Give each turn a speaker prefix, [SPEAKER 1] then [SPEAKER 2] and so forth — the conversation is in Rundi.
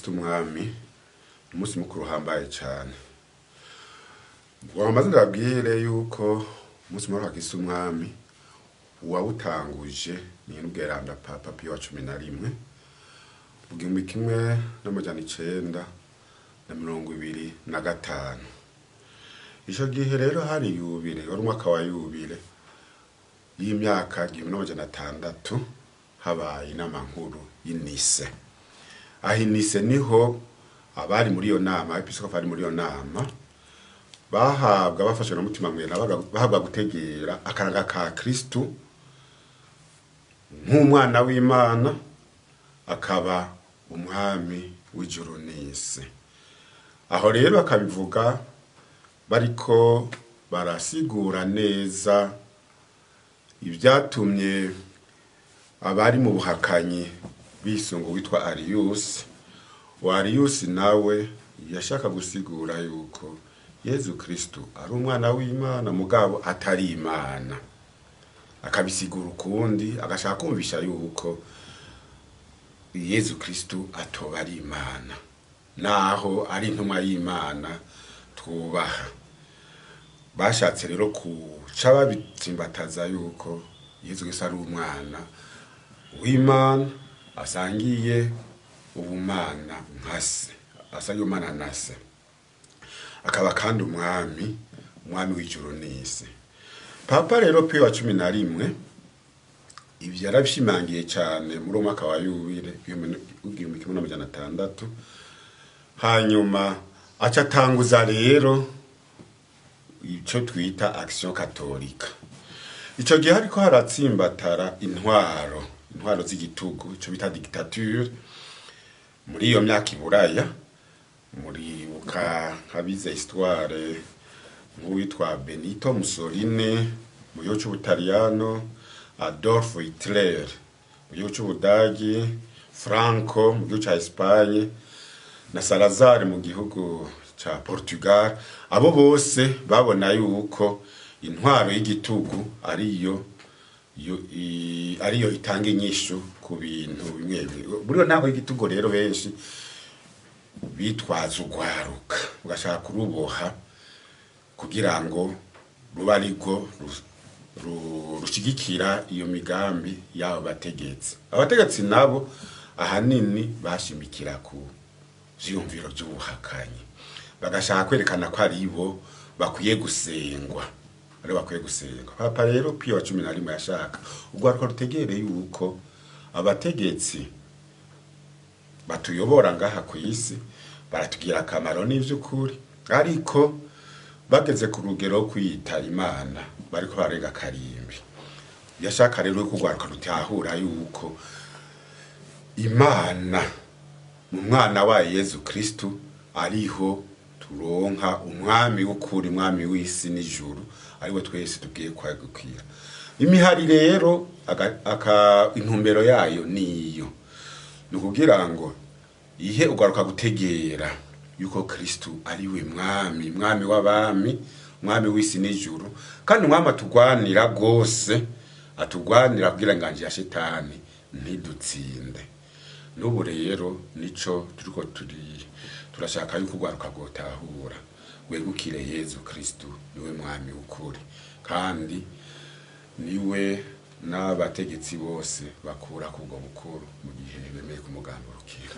[SPEAKER 1] Kristu Umwami, umunsi mukuru uhambaye cane. Wamaze ndababwire yuko umunsi mukuru wa Kristu Umwami uwawutanguje ni Ubweranda Papa Pio wa 11 mu 1925. Ico gihe rero hari yubile, wari umwaka wa yubile y'imyaka 1600, habaye inama nkuru y'i Nice. Aho i Nice niho abari muri iyo nama, abepiskopi bari muri iyo nama, bahabwa, bafashwe na Mutima Mweranda, bahabwa gutegera akaranga ka Kristu nk'umwana w'Imana, akaba umwami w'ijuru n'isi. Aho rero bakabivuga bariko barasigura neza ibyatumye abari mu buhakanyi bisunga witwa Arius. Wa Arius nawe yashaka gusigura yuko Yezu Kristu ari umwana w'Imana mugabo atari Imana, akabisigura ukundi, agashaka kumvisha yuko Yezu Kristu atoba ari Imana naho ari intumwa y'Imana twubaha. Bashatse rero kuca babitsimbataza yuko Yezu Kristu ari umwana w'Imana asangiye ubumana nka se, asangiye ubumana na se, akaba kandi umwami, umwami w'ijuru n'isi. Papa rero Pio wa 11 ivyo yarabishimangiye cane muri uwo mwaka wa yubile 1600. Hanyuma aca atanguza rero ico twita Action Catholique. Ico gihe hariko haratsimbatara intwaro z'igitugu, ico bita dictature, muri iyo myaka i Buraya. Muribuka nkabize histoire, nk'uwitwa Benito Mussolini mu gihugu c'Ubutaliyano, Adolf Hitler mu gihugu c'Ubudagi, Franco mu gihugu ca Espagne na Salazar mu gihugu ca Portugal. Abo bose babona yuko intwaro y'igitugu ariyo itanga inyishu ku bintu bimwe bimwe. Muri iyo ntwaro y'igitugu rero benshi bitwaza urwaruka, ugashaka kuruboha kugira ngo ruba arirwo rushigikira iyo migambi y'abo bategetsi. Abategetsi nabo ahanini bashimikira ku vyiyumviro vy'ubuhakanyi, bagashaka kwerekana ko aribo bakwiye gusengwa, aribo bakwiye gusengwa. Papa rero Pio wa 11 yashaka urwaruka rutegere yuko abategetsi batuyobora ngaha ku isi baratugira akamaro n'ivy'ukuri, ariko bageze ku rugero rwo kwiyita Imana bariko barenga karimbi. Yashaka rero yuko urwaruka rutahura yuko Imana mu mwana wayo Yezu Kristu ariho turonka umwami w'ukuri, umwami w'isi n'ijuru, ariwe twese tugiye kwagukira. Imihari rero intumbero yayo niyo ni ukugira ngo ihe ugaruka gutegera yuko Kristu ariwe mwami, mwami w'abami, mwami w'isi n'ijuru, kandi umwami atugwanira rwose, atugwanira kugira inganji ya shetani ntidutsinde. N'ubu rero nico turiko turi turashaka yuko urwaruka rwotahura, wegukire Yezu Kristu, niwe mwami w'ukuri, kandi niwe n'abategetsi bose bakura kubwo bukuru mu gihe bemeye kumugamburukira.